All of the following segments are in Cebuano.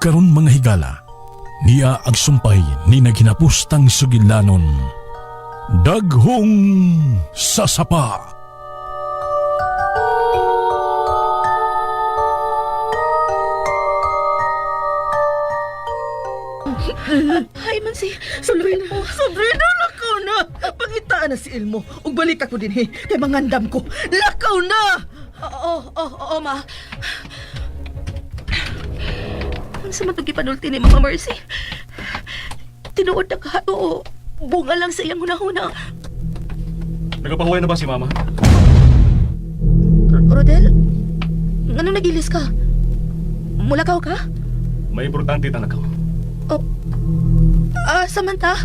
karon mga higala, niya ang sumpay ni naghinapustang sugilanon. Daghong sasapa. Hay man si Sabrina. Sabrina, lakaw na! Pangitaan na si Elmo. Ug balik ako din eh, kay mangandam ko. Lakaw na! Oo, oo, oo, ma. Unsa man tong gipanulti ni Mama Mercy? Tinuod na ka, oo. Bunga lang sa iyang hunahuna. Nagapahuway na ba si Mama? Rodel, ngano nagilis ka? Mulakaw ka? May importante talakaw. Oh. Ah, Samantha?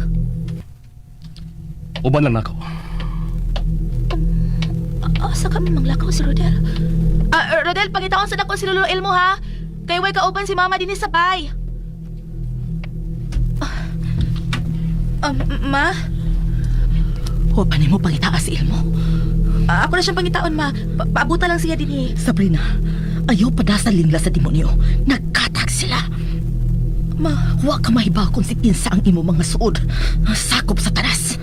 Uban lang nakaw. Ah, sa kami manglakaw si Rodel. Ah, Rodel, pangitaon sa nako si Lolo Elmo ha. Kay way kauban si Mama dinhi sa bay. Ah, ma? Huwag pa nimo pangitaan si Elmo. Ah, ako na siyang pangitaon, ma. Paabutan lang siya dinhi. Sabrina, ayaw padasa lingla sa demonyo. Nagkatag sila. Ma, Wa ka mahibaw kung si kinsa ang imo mga suod. Sakop sa tanas.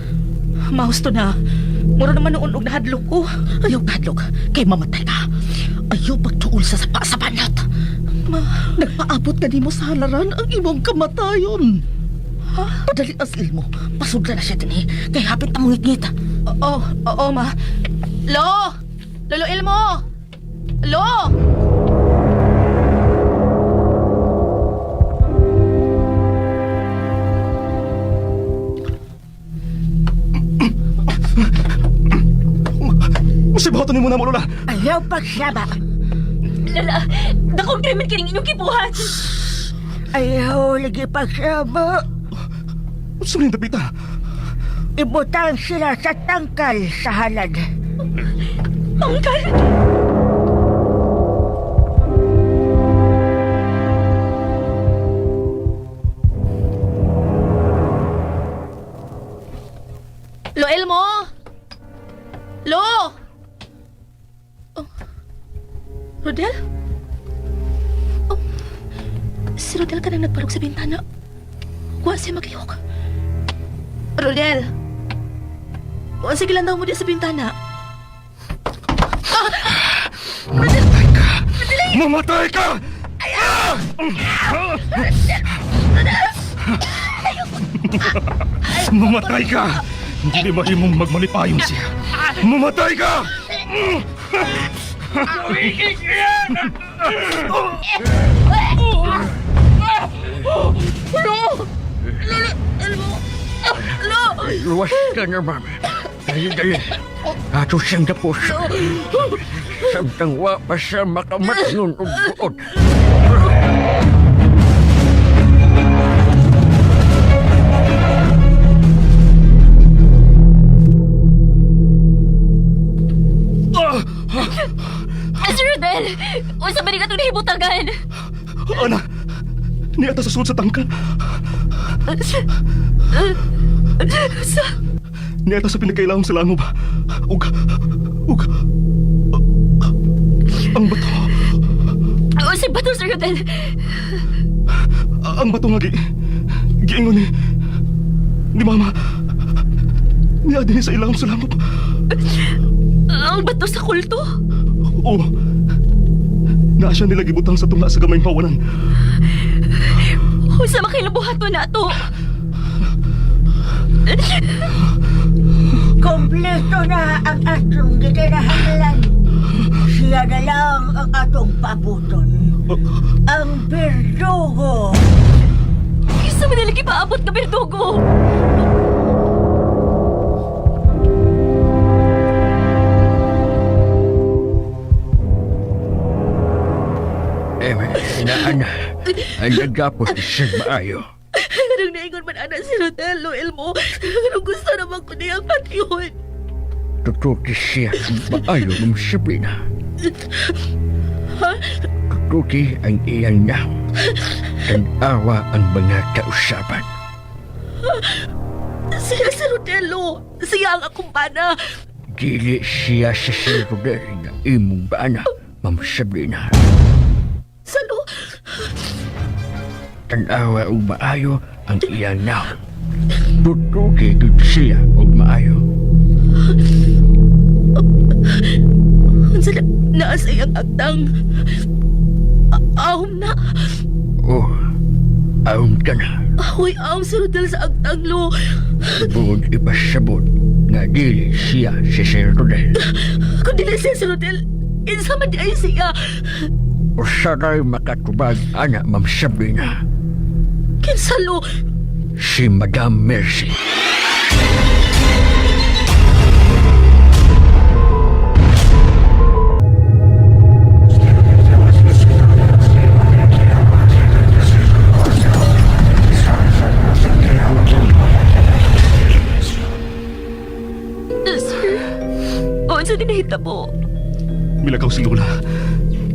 mahusto na. Mura naman noon og nahadlok ko. Ayaw kadlok, kay mamatay ka. Ayaw pagtuol sa sapa sa banat. Ma, Nagpaabot ka nimo sa halaran ang imong kamatayon. Ha? Padali as ilmo. Pasudla na siya dinhi. Kay hapit na mangitngit. Oo, oo, ma. Lo! Lolo Elmo! Lo! Unsay buhaton nimo na mo, Lola? Ayaw pagsaba. Lala, dakong krimen kining inyong gibuhat. Ayaw lagi pagsaba. Unsa man yung dapita? Ibutang sila sa tangkal sa halad. Tangkal! Lo Elmo! Lo! Oh. Rodel? Oh. Si Rodel ka nang nagparog sa bintana. Wa siya maglihok. Rodel! Wa sige lang daw mo di sa bintana. Mamatay ka! Mamatay ka! Hindi mahimong magmalipayon siya. Mamatay ka! Luwas ka na, ma'am. Dali, dali. Ato siyang tapos. Samtang wa pa siya makamatnon og buot. Sir Rodel, unsa ba ni katong nahibutagan? Ana, niya ta sa sulod sa tangkal. Sa Niya ta sa pinagkailahong sa langob. Ug, ug, ang bato. unsa ba to, Sir Rodel? Ang bato nga giingon ni Mama. Niya din sa ilahong sa langob. Ang bato sa kulto? Oo. Naa siya nila gibutang sa tunga sa gamay mawanan. Unsa makilabuhaton na to? Kompleto na ang atong gikinahanglan. Siya na lang ang atong pabuton. Ang berdugo. Kinsa man nila gipaabot nga berdugo? Eh, inaan. Ang nagapos siya maayo. Anong naingon man ana si Rodel, Lo Elmo? Anong gusto naman ko niyang patihon? Tutuki siya maayo, Ma'am Sabrina. Tutuki ang iyang na. Tanawa ang mga kausapan. Siya si Rodelo. Siya ang akong bana. Dili siya sa si Rodel nga imong bana, Ma'am Sabrina. Salo. Tanawa og maayo ang iyang naon. Tutuki gud siya og maayo. Unsa na naa sa iyang agtang? Ahom na. Oh, ahom ka na. Ahoy, ahom si Rodel sa agtang, Lo. Bugod ipasabot nga dili siya si Sir Rodel. Kung dili siya si Rodel, insa man di ay siya. Usaray makatubag ana, Ma'am Sabrina. Kinsa, Lo? Si Madam Mercy. Sir, unsa din nahitabo? Milakaw si Lola.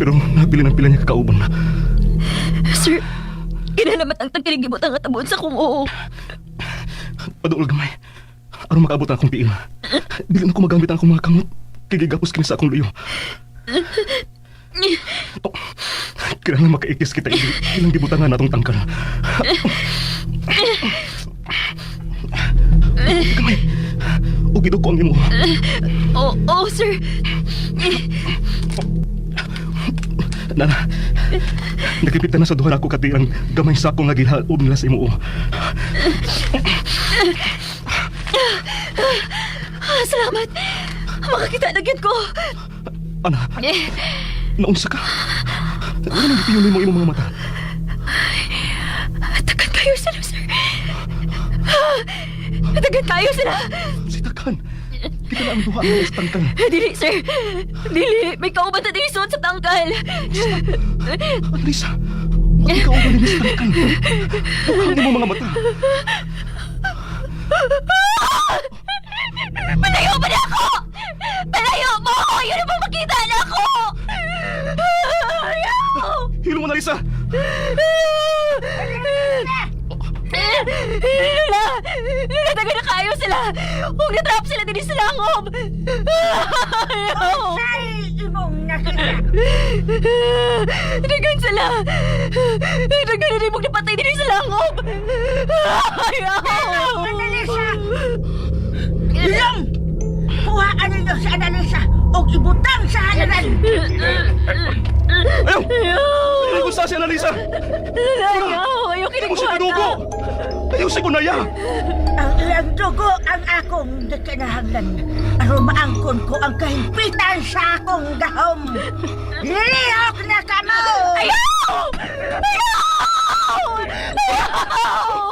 Pero nabili ng pila niya kakauban. Sir, kinalamat ang tagkinigibot ang atabon sa kung oo. Paduol gamay. Aron makaabot ang akong piil. Dili na ko magamit ang akong mga kamot. Kay gigapos kini sa akong luyo. Oh, kailangan makaikis kita ilang gibutangan natong tangkal. Gamay. Ug ko ang imo. Oo, oh, sir. Nana, nakipita na sa duha ako katirang gamay sa akong nga gihaob nila sa imo. Ah, salamat. Makakita na gyud ko. Ana, Eh, naunsa ka? Ano nang gipiyon mo imong mga mata? Tagan kayo sila, sir. Ah, Tagan kayo sila. Sitakan. Kita na ang duha ang sa tangkal. Dili, sir. Dili. May kauban na dili suot sa tangkal. Analisa, huwag ka ubalin sa tangkal. Bukang mo mga mata. Palayo mo na ako! Palayo mo ako! Yun ang makita na ako! Ayaw! Hilo mo, Analisa! Lola! Lola, taga na kayo sila! Huwag na-trap sila din sa langob! Ayaw! Ay, imong nakita. Dagan sila! Dagan na rin mong napatay din sa langob! Ayaw! Analisa! Ilong! Kuhaan ninyo si Analisa og ibutang sa halaran. Ayaw! Ayaw! Ayaw sa si Analisa! Lola, ayaw! Ayaw Ayaw si kinagbuhat Kadugo! Ayaw si Kunaya! Ang iyang dugo ang akong gikinahanglan. Aron maangkon ko ang kahimpitan sa akong gahom. Lihok na kamo! Ayaw! Ayaw! Ayaw!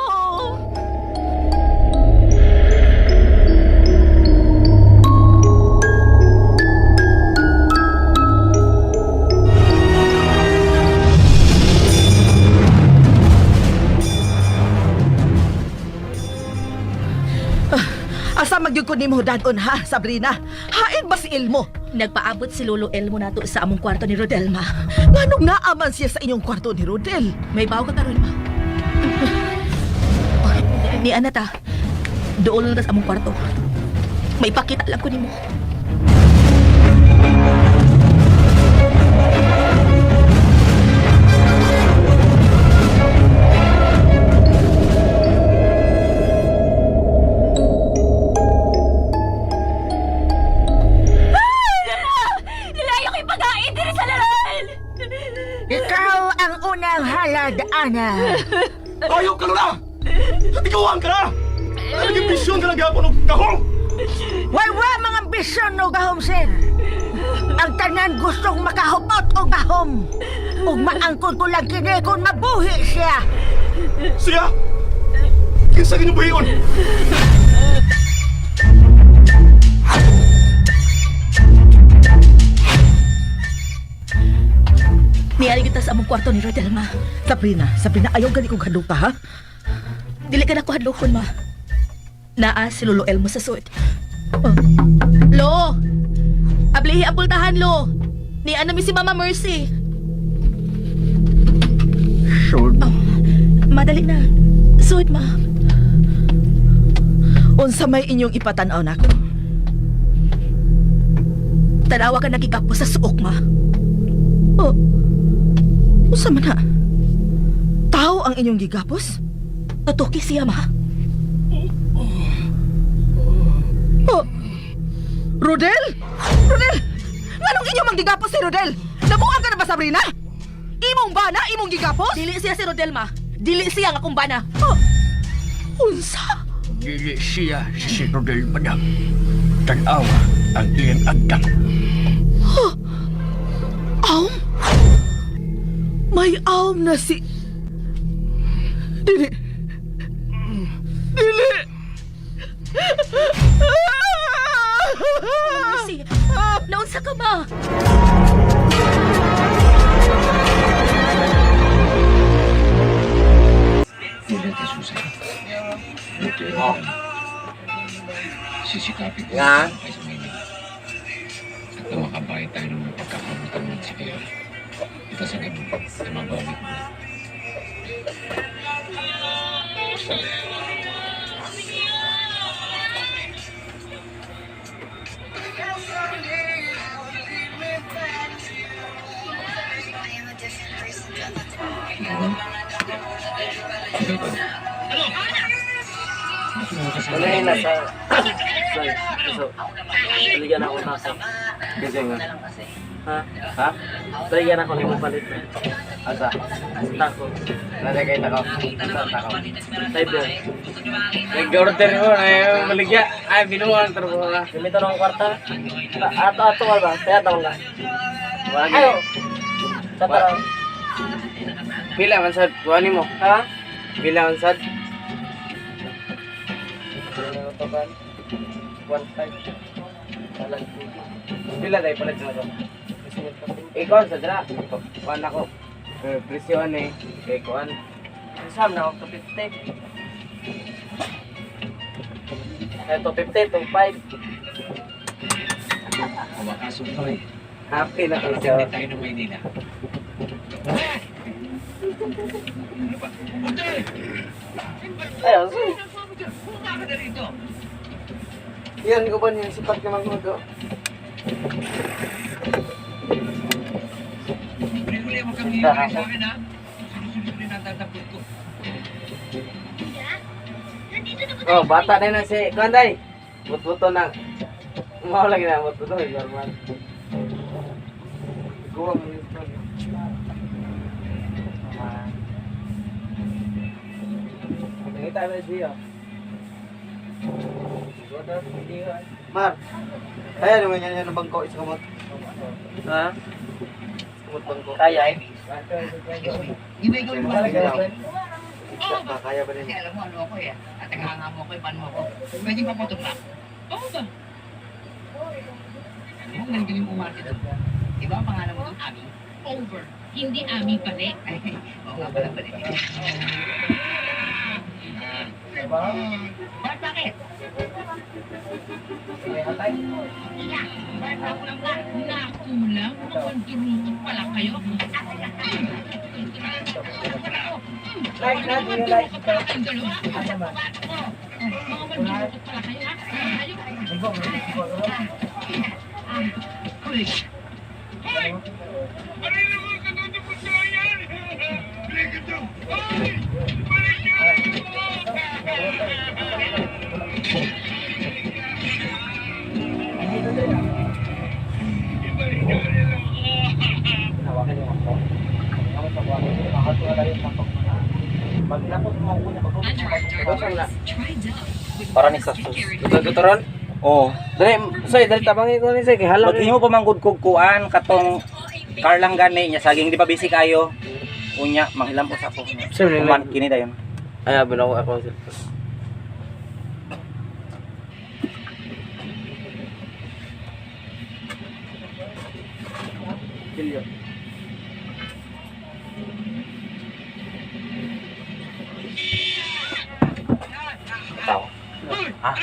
Asa magyud ko nimo dadon ha, Sabrina? Hain ba si Elmo? Nagpaabot si Lolo Elmo nato sa among kwarto ni Rodel, ma. Nganong naaman siya sa inyong kwarto ni Rodel? May bawo ka karon, ma. Ni ana ta. Dool na ta sa among kwarto. May pakita lang ko nimo. Lola, ayaw ko'y paghain din sa laran! Ikaw ang unang halad, Ana. Ayaw ka, Lola! Ikaw ang ka na! Naging bisyon ka lang gapon og kahong! Wala mga ambisyon o gahom, sir. Ang tanan gustong makahupot o gahom. Ug maangkon ko lang kini kung mabuhi siya. Siya! Kinsa ginyo buhion? Niari kita sa among kwarto ni Rodel, ma. Sabrina, Sabrina, ayaw gani kong haduka ha? Dili ka na ko hadlokon, ma. Naa si Lolo Elmo sa suot. Oh. Lo! Ablihi ang pultahan, Lo! Ni ano mi si Mama Mercy. Sud, Madali na. Suot, ma. Unsa may inyong ipatan-aw nako? Tanawa ka nagikapo sa suok, ma. Oh, unsa man ha? Tao Totoo ang inyong gigapos? Tutuki siya, ma. Oh. Rodel? Rodel! Nganong inyong manggigapos si Rodel? Nabuang ka na ba, Sabrina? Imong bana, imong gigapos? Dili siya si Rodel, ma. Dili siya nga akong bana. Oh. Unsa? Dili siya si Rodel, madam. Tanawa ang iyang agtang. Aom? May aom na si... Dili. Dili! Mercy, naunsa ka, ma? Sisikapin ko Nga? ay sa Maynila. At na makabayad tayo ng mga pagkakabutan ng si Vera. Ito sa ganun, na mabawi ko na. Ikaw ba? Ikaw ba? Wala yung nasa... Sorry. So, baligyan ako nasa. Kasi nga. Ha? Ha? Baligyan ako ni palit na. Asa? Tako. Nalagay tako. Asa tako? Cyber. Nag-order mo na baligya. Ay, binuha ang trabaho ka. Gamitan akong kwarta. Ato, ato ka ba? Kaya taon ka. Ayo! Sa taraw. Pila man sad? Kuha mo. Ha? Pila man sad? Pila tayo palit na to? Ikaw sa dra. Kuan ako. Presyo ani kay kuan. Sam na ako 250. Eh 250, 25. Kumakaso ko eh. Happy na Parating kayo. din tayo ng Maynila. Ay, sorry. Yan ko ba niya sipat ka magmudo? Uli-uli, huwag kang hihiwalay sa akin ha. Sunod-sunod rin ang tatapot ko. Oh, bata na na si Kuan day. Butbuto na. Mao lagi na butbuto normal. Guwang mo yung phone. Nakita mo siya. Mar, kaya naman yan yan ang bangko, isa kamot. Ha? Kamot bangko. Kaya eh. Isa ka, kaya ba nila? Alam mo ano ako eh. At tagahanga mo ako, ipan mo ako. Pwede pa po. Oo ba? Alam mo, ang galing umarte doon. Di ba ang pangalan mo doon, Ami? Over. Hindi Ami pala. Oo nga pala pala. Bart, bakit? Bart, nakulang ka. Nakulang? Mga pala kayo. Like na, like. Mga mandurukot pala kayo, ha? Kayo. Para ni sa sus. Gutoron? Oo. Dali, soy, dali tabangin ko ni soy kay halang. Maghimo pa manggod kog kuan katong car lang gani nya saging di pa busy kayo. Unya manghilam sa ako. Sir, Kuman kini dayon. Ay, abin ako ako cellphone. Kilyo. Tao. Ah.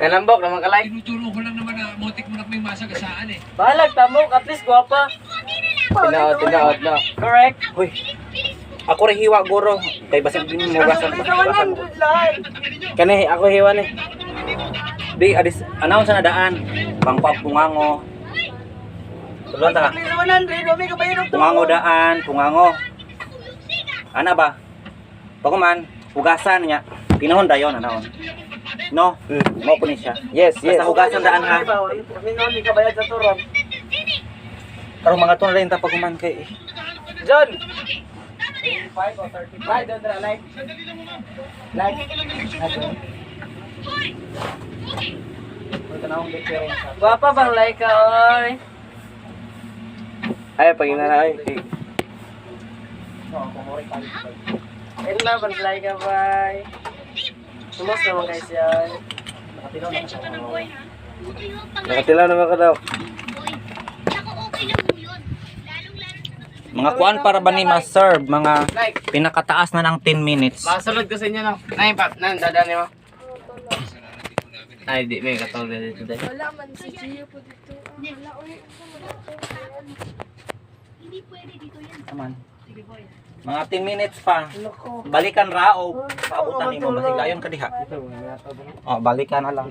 Kanambok naman kalay. Tinuturo ko lang naman na motik mo na may masagasaan eh. Balag tamok, at least gwapa. Tinaod, tinaod na. Correct. Uy. Ako rin hiwa guro. Kay basig din mo gasan pa. Kani ako hiwa ni. Di adis announce na daan. Pangpa pungango. Tulon ta ka. Pungango daan, pungango. Ana ba? Bago man, hugasan niya. Pinahon dayon anaon. No, mo ko ni siya. Yes. Basta hugasan daan ha. Karon mga ton rin ta pag human kay. John. 25 o 35 doon ra like. Like. Gwapa bang like ka oy? Ay, pag ina ay. Illa bang like ka bay. Sumos naman guys yan. Nakatila naman ka daw. Mga kuan para ba ni ma-serve mga pinakataas na ng 10 minutes. Masunod ko sa inyo no. Nay pap, nan dada ni mo. Ay di may katol dito dito. Wala man si Gio po dito. Wala, oy. Aman. Mga 10 minutes pa. Balikan ra o paabutan nimo basig layon ka diha. Oh, balikan na lang.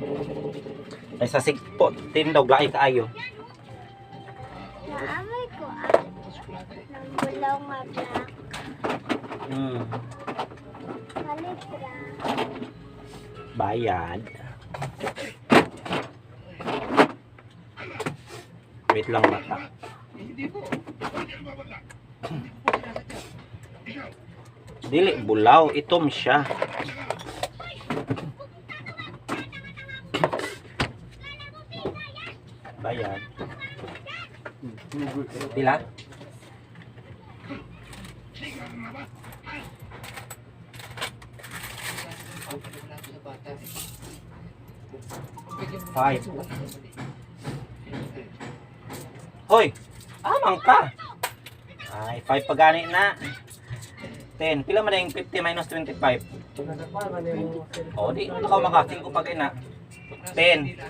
Ay sa sigpo tindog lahi kaayo. Naamay ko ang ng bulaw nga black. Palit ra. Bayad. Wait lang bata. Dili bulaw itom siya. Bayad. Pila? Five. Hoy, amang ka. Ay, 5 pa gani na. 10. Pila man na yung 50 minus 25? O, di na ka maka. 5 pa gani na. 10.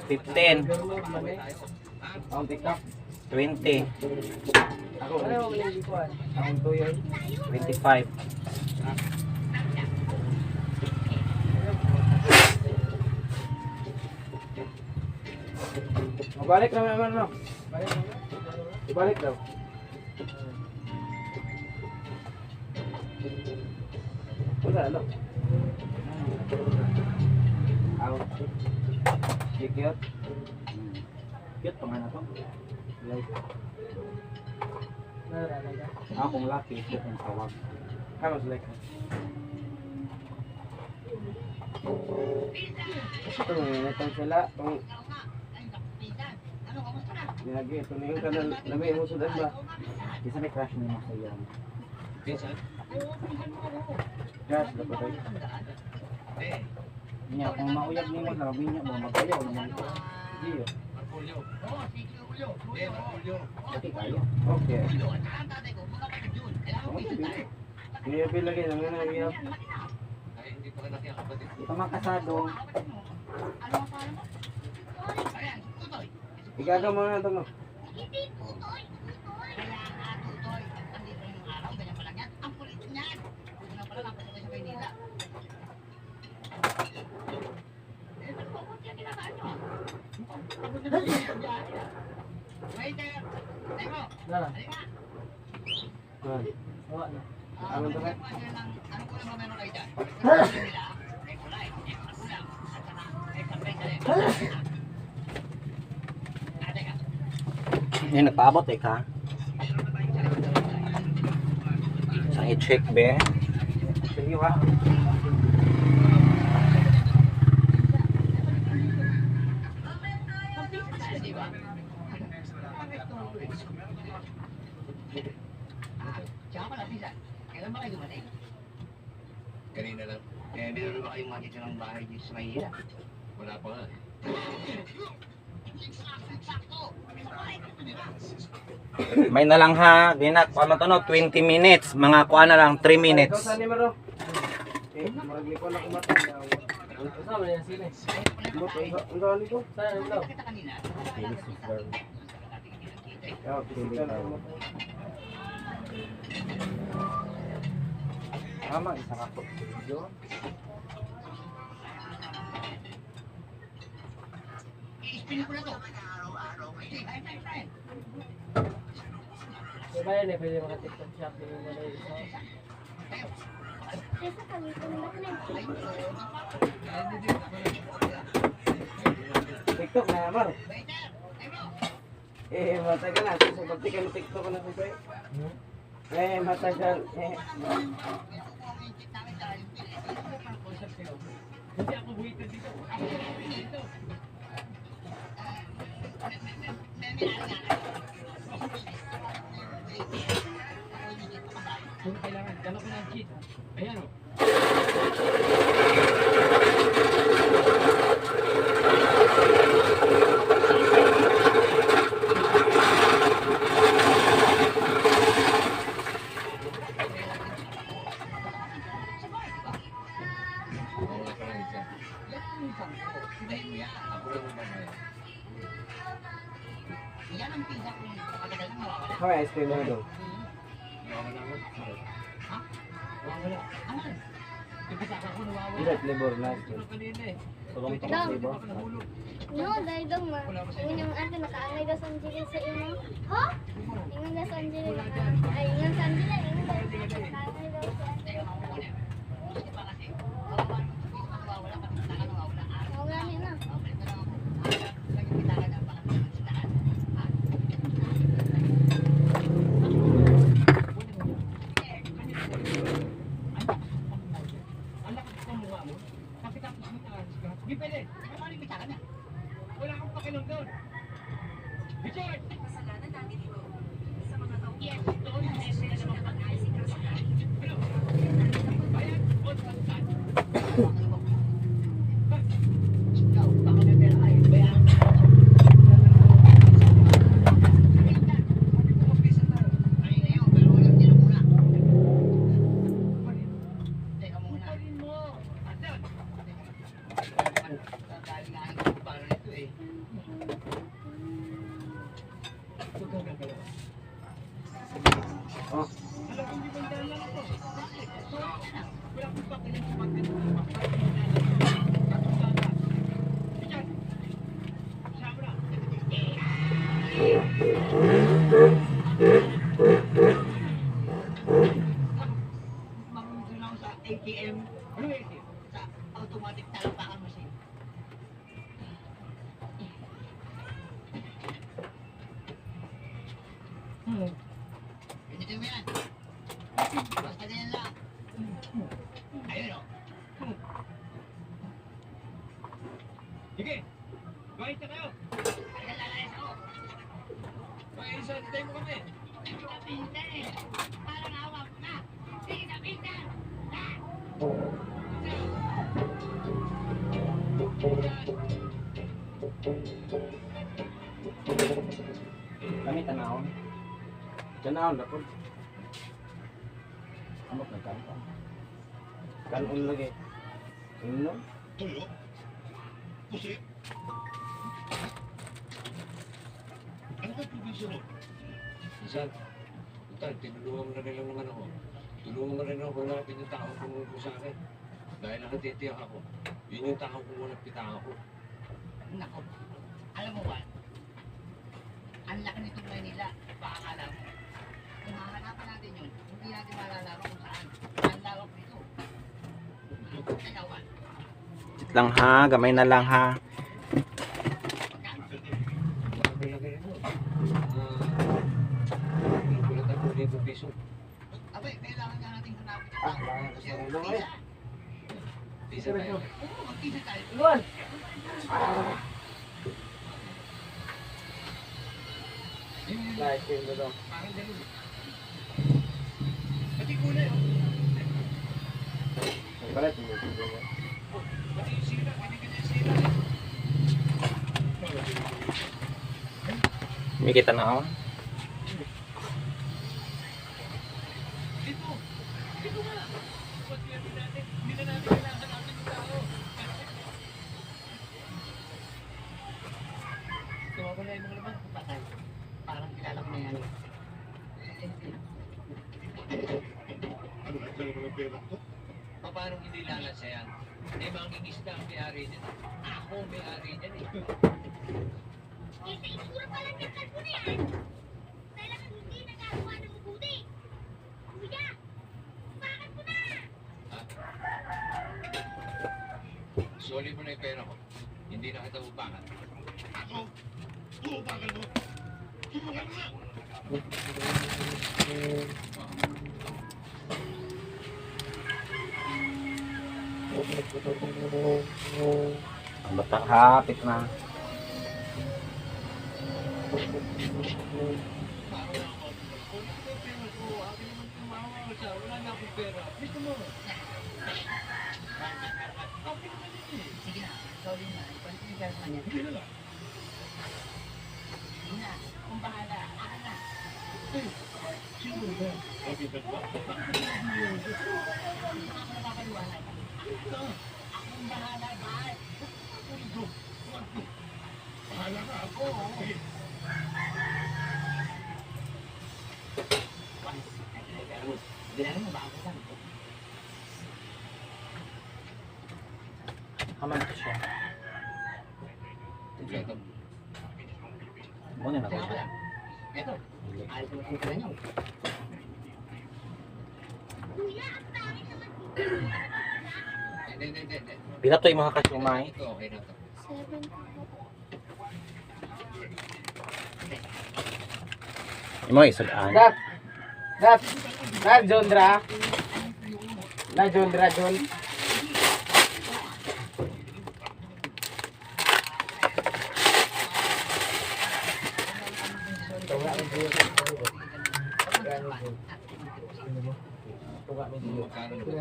15. 20. 25. Balik na naman no. Ibalik daw. Wala ano. Aw. Cute. Cute pa nga na to. Like. Akong laki, ito ang tawag. How much like? Ito, may sila. Itong... Lagi, ito na yung kanal. Lami mo sudan ba? Di sa may crush nimo sa iyang. Crush, dapat ay. Nya, kung mauyab nimo sa rabi niya mo magayaw naman ito. Gio. Okay kayo. Okay. Gio, lagi. Nang nga na, Gio. Di pa man kasado. Igaga mo na ito mo. Ano to ka? Yan, nagpaabot eh ka. Sa i-check be. Sige ha. Kanina lang. Eh, meron ba kayong makita ng bahay dito sa Maynila? Wala pa nga. May na lang ha. Ginak, kuha man to no, 20 minutes. Mga kuha na lang, 3 minutes. Ikaw sa numero. Eh, murag ni ko na kumatay. Kasama niya sila. Ang gani ko? Saan ang daw? Yeah, physical na kumatay. Tama, isa ka po. Video. Diba yan eh, pwede maka-TikTok shopping mo na isa. Kaysa kami kung bakit. TikTok na, Mar. Eh, matagal na. Sa pagtikan ng TikTok na po eh. Eh, matagal. Eh. Wala ka lang isa. Ako lang ang mamaya. How ice cream mo doon? Hindi, flavor na ice cream. Tulong tong flavor. No, dahil daw ma. Ingon yung ate nakaangay daw sa Angela sa imo. Ha? Ingon daw sa Angela nakaangay. Ay, ingon sa Angela, ingon daw nakaangay daw sa Angela. Mao gani na. Oh. Kami tanawon. Tanawon na po. Amok na kanon. Kanon lagi. Inom. Tuyo? Pusit? Ano ka probinsya ron? Minsan, total, tinulungan mo na rin lang naman ako. Tulungan mo rin ako hanapin yung tao kumuko sa akin. Dahil nakatitiyak ako. Yun yung tao kumuha ng pitaka ko. Nako, alam mo ba? Ang laki nitong Maynila, baka akala mo. Kung hahanapan natin yun, hindi natin malalaman kung saan. Ang lawak nito. Teka, Juan. Wait lang ha, gamay na lang ha. Malaki-laki rin yun. Ah, kulang tayo ₱1,000. Abay, kailangan nga natin hanapin yung Ah, tao. wala Kasi na sa ulo eh. Isa tayo. Oo, mag-isa tayo. Luan! Na ice cream mo doon. Parang ganun. Pati kulay, oh. Palit mo. Pati yung sira, ganyan-ganyan yung sira. Eh. May kita na ako. Dito! Dito nga! Pag-swerte natin, hindi na natin kailangan hanapin yung tao. Tumawala yung mga laman. Patay. Parang kilala ko na yan. Lalansa naman ang pera ko. Paano hindi lalansa yan? Eh, mangingisda ang may-ari niyan. Ako ang may-ari niyan eh. Eh, sa itsura pa lang ng kalbo na yan, talagang hindi nagagawa ng mabuti. Kuya, bakit mo na? Soli mo na yung pera ko. Hindi na kita upakan. Ako? Uupakan mo? Subukan mo na! Ang bata, hapit na. Wala na akong pera. Gusto mo? Sige na, sorry na. Balik mo yung pera sa kanya. Hindi na lang. Sige na, kung bahala. Ako na. Sino ba? Kapitan ba? Ako napapaliwanag. Ako ang bahala, Bart. Bahala ka. Oo. Sige. Bilangin mo, bago lang. Haman to siya. Kompleto. Muna na ko siya. Eto, ayos mo ang pera niyo. Kuya, ang pangit naman Hindi, hindi, hindi, hindi. Pila to yung mga kasyumay? Ito, okay na to. 7. Imo isudaan. Dat! Dat! Dat, Jondra! Na, Jondra, Jon. Magkano na ba?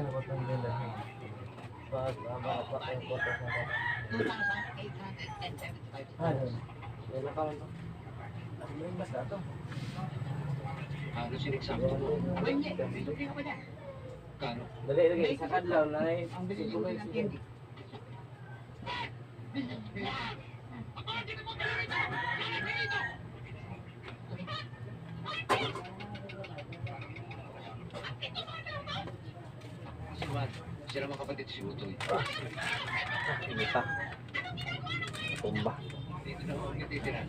2,875. Ano sinigsakto mo? Kano? Dali, dali. Sa kadlaw na eh. Ang bilis ko ng candy. Si Juan. Sila mga kapatid si Utoy. Ini pa. Tumba. Dito na ako natitira.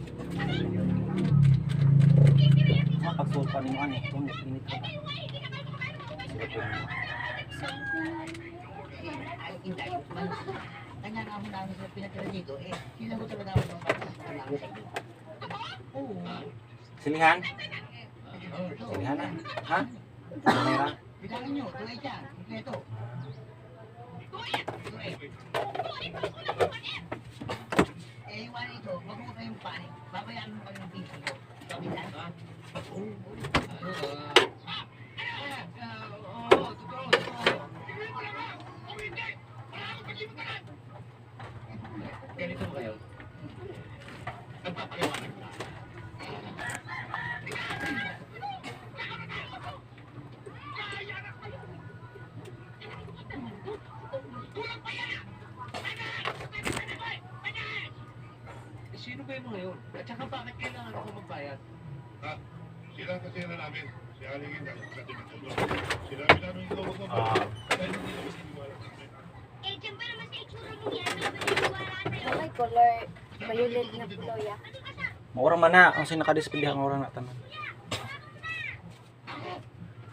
Mga pagsulpa ni mo ani, init init ka. Sila po. Ay, hindi. Kanya nga mo namin sila pinatira dito, eh, sila ko talaga ako ng bata sa namin sa inyo. Oo. Silihan? Silihan na. Ha? Kamera. Bilangin nyo, 2,8 yan. Kompleto. 2,8. Eh, yung ano ito, wag mo kayong panik. Babayaan mo kayo ng pinsan ko. Kabilan? Ano, oo, totoo, totoo. Ganito ba kayo? Nagpapaliwanag na. Eh, sino ba yung mga yun? At saka bakit kailangan ako magbayad? Ha? Sila kasi na namin. Si Aling Inday, sa Timitulong. Sinabi namin ikaw wag magbayad. Dahil hindi naman siniwala sa amin. Eh, dyan ba naman sa itsura mo yan? May maniniwala sa'yo. May color violet na puloya. Maura man na ang sinakadisplay ang ora na tanan.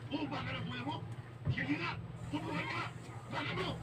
Upa ka na kuya mo! Sige na! Subukan mo nga! Baka mo!